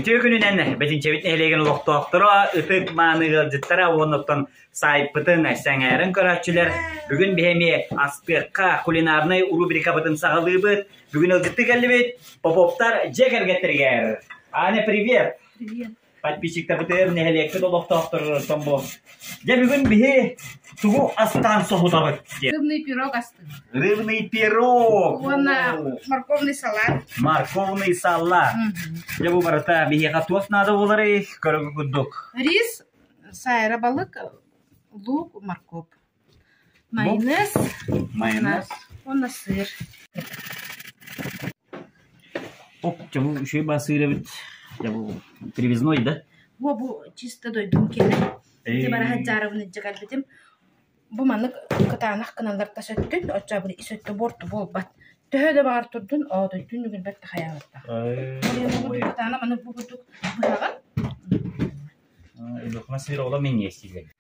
Үтүө күнүнэн Бэтинчэбит нэһилиэгин олохтоохторо, ытык мааны ыалдьыттара уонна оттон саайпытын сэҥээрэн көрөөччүлэр, бүгүн биһи эмиэ астыахха кулинарнай рубрикабытын саҕалыыбыт. Бүгүн ыалдьыттыы кэллибит Поповтар дьиэ кэргэттэригэр. Аня, привет! Привет. Подписчиктарбытыгар нэһилиэкпит олохтоохторуттан бу. Дьэ бүгүн биһи тугу астаан соһутабыт диэн. Рыбный пирог астым. Рыбный пирог. Уонна морковный салат. Морковный салат. Дьэ бу барыта биһиэхэ туох наада буоларый көрөгү курдук. Рис, сайра балык, лук, морковь. Майонез. Майонез. Уонна сыр. Оп, дьэ бу үчүгэй баа сыыр эбит. Дьэ бу привезной да? Бу бу чисто дойдум киэнэ. Ити бараһа дьаарабын илдьэ кэлбитим. Бу маннык кытаанах гыналлар тас өттүн, оччо ис өттө буорту буолбат. Төһө да баҕар турдун, оотуйдун үгүрбэт да хайаабаттах. Кытаанах маны бу курдук быһаҕын. Илохма сыр ола минньиэстилэр.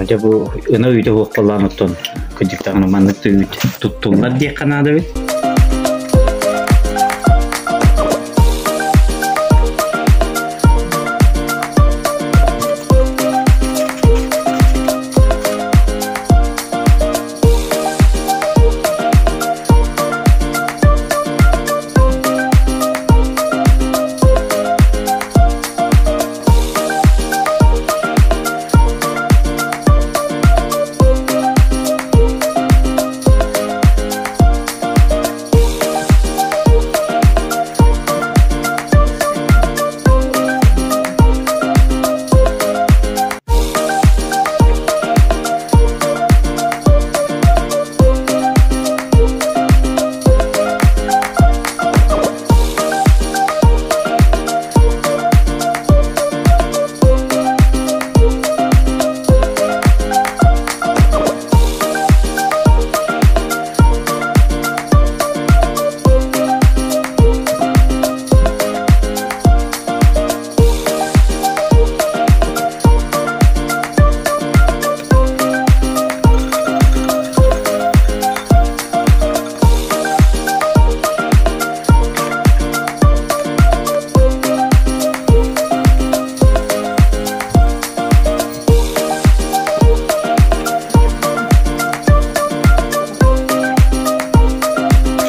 Дьэ бу ына үүтэ суох оттон кырдьыктаҕына маннык да үүт туттуллар диэххэ наада эбит.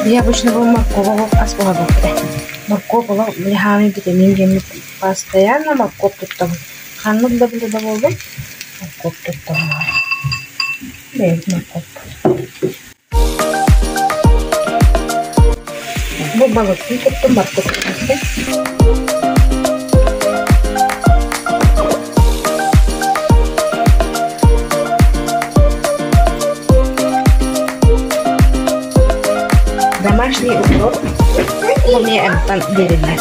Я обычно был моркового ас буһарбаппыт ээ. Моркуоп олох лиһаамай витамин диэммит постоянно моркуоп туттабын. Ханнык да блюдо буоллун, моркуоп туттабын аҕай. Бэйэбит моркуоппут. Бу балыкпын туттум, моркуоп туттум. Домашний укроп эмиэ эмтэн биэриллэр.